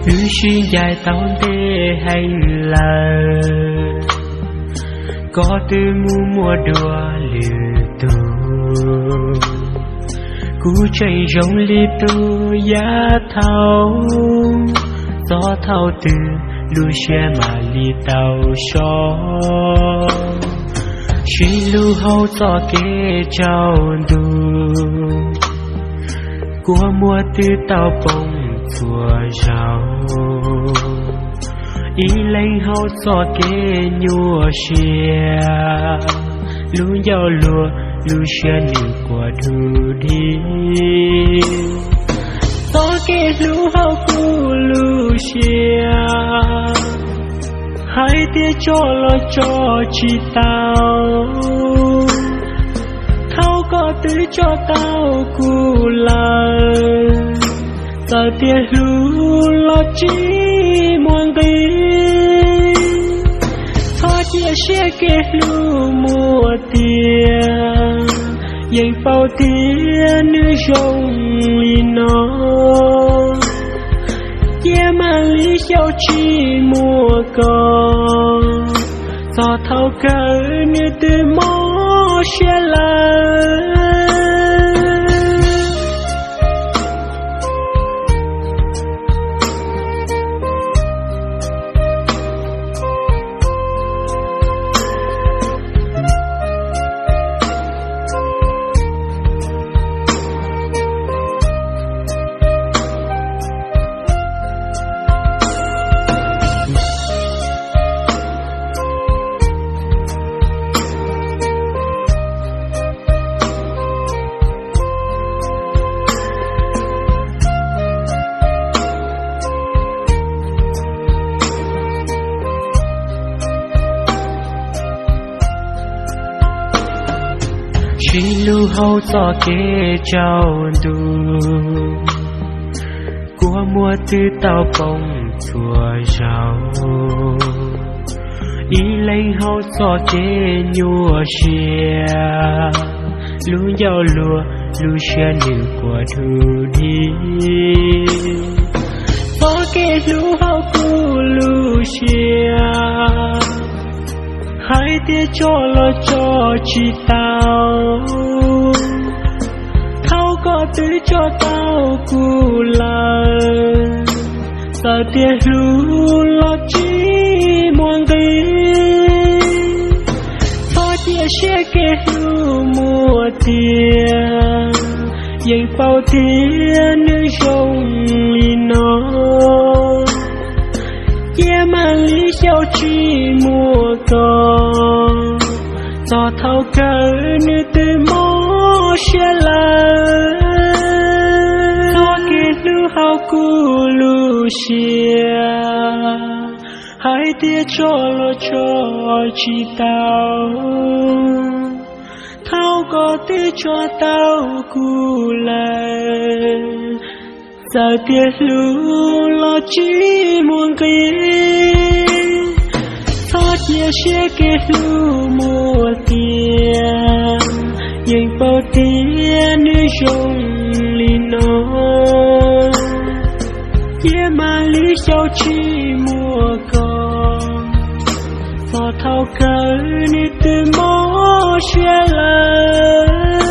Wb sib ncaim tau ntev heev lawm, koj twb mus muaj dua lwm tus. Kuv tseem zoo li tus yav thaud, txog thaum twg lub siab mam li tau so. Sib hlub hauv txoj kev tsaus ntuj, kua muag twb tau poob txhua zaus. Ib leeg hauv txoj kev nyuaj siab, lub ncauj luag lub siab nws quaj du di. Txoj kev hlub hauv kuv lub siab, hais tias tso los tso tsis tau. Thaum koj twb tso tau kuv lawm, txawm tias hlub los tsis muaj nqis. Txhob cia siab kev hlub muaj tiag, yeej paub tias nws zoo li no. Cia mam li xyaum tsis muaj koj, txog thaum kawg nws twb mob siab lawm. Sib hlub hauv txoj kev tsaus ntuj, kua muag twb tau poob txhua zaus. Ib leeg hauv txoj kev nyuaj siab, lub ncauj luag lub siab nws quaj du di. Txoj kev hlub hauv kuv lub siab, hais tias tso los tso tsis tau. Thaum koj twb tso tau kuv lawm, txawm tias hlub los tsis muaj nqis. Txhob cia siab kev hlub muaj tiag, yeej paub tias nws zoo li no. Cia mam li xyaum tsis muaj koj, txog thaum kawg nws twb mob siab lawm. Txoj kev hlub hauv kuv lub siab, hais tias tso los tso tsis tau. Thaum koj twb tso tau kuv lawm, txawm tias hlub los tsis muaj nqis. Txhob cia siab kev hlub muaj tiag, yeej paub tias nws zoo li no. Cia mam li xyaum tsis muaj koj, txog thaum kawg nws twb mob siab lawm.